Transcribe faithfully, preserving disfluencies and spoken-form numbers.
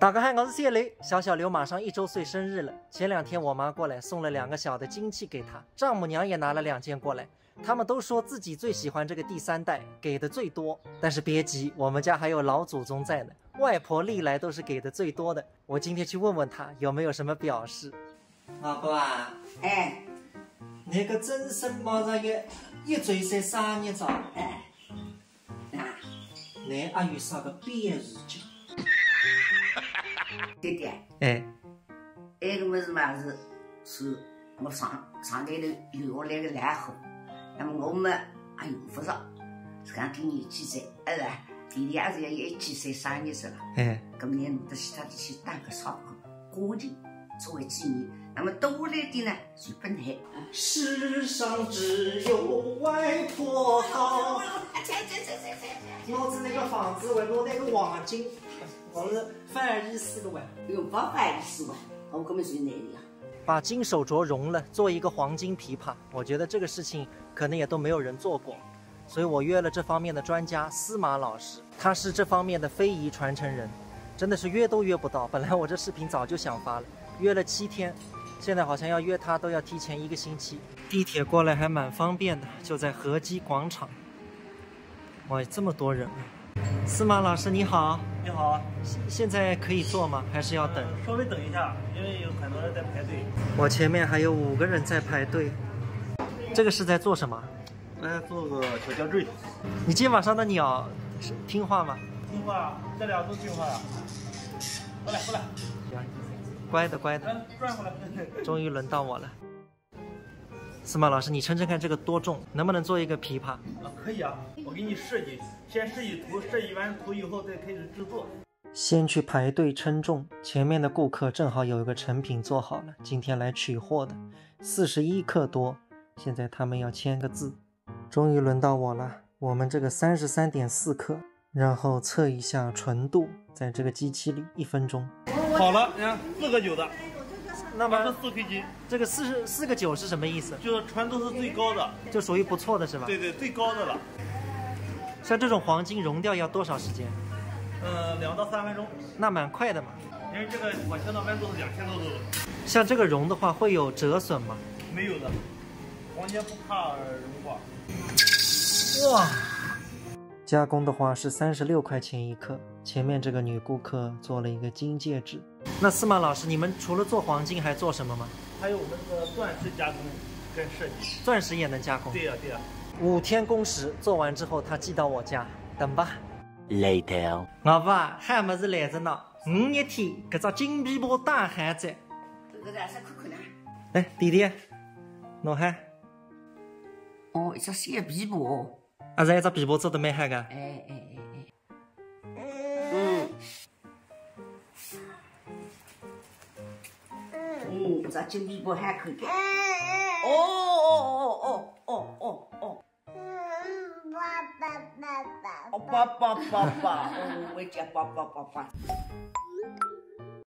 大家好，我是小刘。小小刘马上一周岁生日了，前两天我妈过来送了两个小的金器给他，丈母娘也拿了两件过来。他们都说自己最喜欢这个第三代，给的最多。但是别急，我们家还有老祖宗在呢，外婆历来都是给的最多的。我今天去问问她有没有什么表示。老婆啊，哎，那个曾生马上也一周岁生日了，哎，啊，你还有啥个表示讲？对的，哎，埃个物事嘛是是我上上代头留下来个烂货，那么我们也用勿着，自家个年纪在，哎，弟弟也是要一周岁生日是了，哎，搿么侬得去搭伊去打个烧个过年作为纪念，那么多来点呢，随便拿。世上只有外婆好。这这这这这。我是那个房子，我弄那个黄金，我是翻译四个碗。用勿翻译四个碗，我根本就难呀。把金手镯融了，做一个黄金琵琶，我觉得这个事情可能也都没有人做过，所以我约了这方面的专家司马老师，他是这方面的非遗传承人，真的是约都约不到。本来我这视频早就想发了，约了七天，现在好像要约他都要提前一个星期。地铁过来还蛮方便的，就在河基广场。 哇，这么多人啊！司马老师你好，你好，现在可以坐吗？还是要等？稍微等一下，因为有很多人在排队。我前面还有五个人在排队。这个是在做什么？来做个小吊坠。你肩膀上的鸟是听话吗？听话，这俩都听话呀。过来，过来，乖的乖的，来转过来。终于轮到我了。司马老师，你称称看这个多重，能不能做一个琵琶？啊，可以啊，我给你设计，先设计图，设计完图以后再开始制作。先去排队称重，前面的顾客正好有一个成品做好了，今天来取货的，四十一克多，现在他们要签个字。终于轮到我了，我们这个三十三点四克，然后测一下纯度，在这个机器里一分钟。好了，你看四个九的，那么八十四 K G。这个四十四个九是什么意思？就是纯度是最高的，就属于不错的是吧？对对，最高的了。像这种黄金熔掉要多少时间？呃，两到三分钟。那蛮快的嘛。因为这个我现在温度是两千多度。像这个熔的话，会有折损吗？没有的，黄金不怕融化。哇，加工的话是三十六块钱一克。前面这个女顾客做了一个金戒指。那司马老师，你们除了做黄金还做什么吗？还有我们这个钻石加工跟设计。钻石也能加工？对呀、对呀、五天工时做完之后，他寄到我家，等吧。 Later. 我爸还没是来着呢，五日天，搿只金琵琶打好哉。搿个啥看看呢？来，弟弟，侬看，哦，一只小琵琶哦。啊，是一只琵琶做得蛮好个。哎哎哎哎。嗯。嗯，搿只金琵琶还可以。哦哦哦哦哦哦哦。哦，爸爸爸爸，哦，我叫爸爸爸爸。